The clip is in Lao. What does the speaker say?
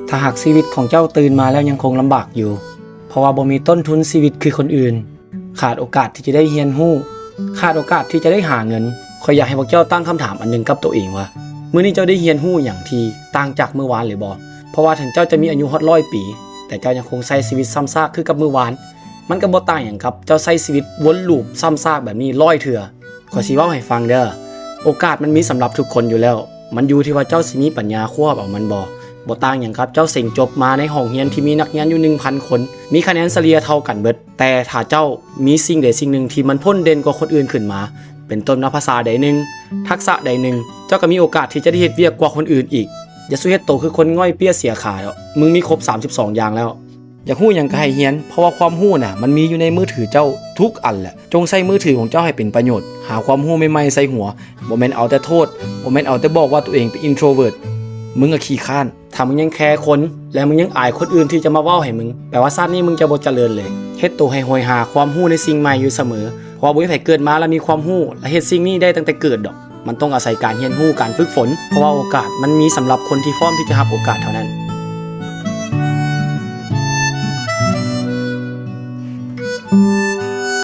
ຖ້າຫາກຊີວິດຂອງເຈົ້າຕື່ນມາແລ້ວຍັງຄົງລຳບາກຢູ່ ເພາະວ່າບໍ່ມີຕົ້ນທຶນຊີວິດຄືຄົນອື່ນ, ຂາດໂອກາດທີ່ຈະໄດ້ຮຽນຮູ້, ຂາດໂອກາດທີ່ຈະໄດ້ຫາເງິນ, ຂ້ອຍຢາກໃຫ້ພວກເຈົ້າຕັ້ງຄຳຖາມອັນໜຶ່ງກັບໂຕເອງວ່າ ມື້ນີ້ເຈົ້າໄດ້ຮຽນຮູ້ຫຍັງທີ່ຕ່າງຈາກມື້ວານຫຼືບໍ່? ເພາະວ່າເຖິງເຈົ້າຈະມີອາຍຸຮອດຮ້ອຍປີ, ແຕ່ເຈົ້າຍັງຄົງໃຊ້ຊີວິດຊ້ຳຊາກຄືກັບມື້ວານ. ມັນກໍບໍ່ຕ່າງຫຍັງກັບເຈົ້າໃຊ້ຊີວິດວົນລູບຊ້ຳຊາກແບບນີ້ຮ້ອຍເທື່ອ. ຂ້ອຍຊິເວົ້າໃຫ້ຟັງເດີ້. ໂອກາດມັນມີສຳລັບທຸກຄົນຢູ່ແລ້ວ. ມັນຢູ່ທີ່ວ່າເຈົ້າຊິມີປັນຍາຄວ້າເອົາມັນບໍ່. ບໍ່ຕ່າງຫຍັງກັບເຈົ້າເສັງຈົບມາໃນຫ້ອງຮຽນທີ່ມີນັກຮຽນຢູ່ໜຶ່ງພັນຄົນ, ມີຄະແນນສະເລ່ຍເທົ່າກັນເບິດ. ແຕ່ຖ້າເຈົ້າມີສິ່ງໃດສິ່ງໜຶ່ງທີ່ມັນໂດດເດັ່ນກວ່າຄົນອື່ນຂຶ້ນມາ, ເປັນຕົ້ນວ່າພາສາໃດໜຶ່ງ, ທັກສະໃດໜຶ່ງ, ເຈົ້າກໍມີໂອກາດທີ່ຈະໄດ້ເຮັດວຽກກວ່າຄົນອື່ນອີກ. ຢ່າສູ່ເຮັດໂຕຄືຄົນງ່ອຍເປ້ຍເສຍຂາເນາະ. ມຶງມີຄົບສາມສິບສອງຢ່າງແລ້ວ. ຢາກຮູ້ຫຍັງກໍໃຫ້ຮຽນ, ເພາະວ່າຄວາມຮູ້ນະ ມັນມີຢູ່ໃນມືຖືເຈົ້າທຸກອັນແຫຼະ. ຈົ່ງໃຊ້ມືຖືຂອງເຈົ້າໃຫ້ເປັນປະໂຫຍດ, ຫາຄວາມຮູ້ໃໝ່ໆໃສ່ຫົວ, ບໍ່ແມ່ນເອົາແຕ່ໂທດ, ບໍ່ແມ່ນເອົາແຕ່ບອກວ່າຕົວເອງເປັນ introvert. ມຶງອະຂີ້ຄ້ານ. ຖ້າມຶງຍັງແຄຄົນ ແລະ ມຶງຍັງອາຍຄົນອື່ນທີ່ຈະມາເວົ້າໃຫ້ມຶງ, ແປວ່າຊາດນີ້ມຶງຈະບໍ່ຈະເລີນເລີຍ. ເຮັດໂຕໃຫ້ໂຫຍຫາຄວາມຮູ້ໃນສິ່ງໃໝ່ຢູ່ສະເໝີ, ເພາະວ່າບໍ່ມີໃຜເກີດມາແລ້ວມີຄວາມຮູ້ ແລະ ເຮັດສິ່ງນີ້ໄດ້ຕັ້ງແຕ່ເກີດດອກ. ມັນຕ້ອງອາໄສການຮຽນຮູ້, ການຝຶກຝົນ, ເພາະວ່າໂອກາດມັນມີສຳລັບຄົນທີ່ພ້ອມທີ່ຈະຮັບໂອກາດເທົ່ານັ້ນ.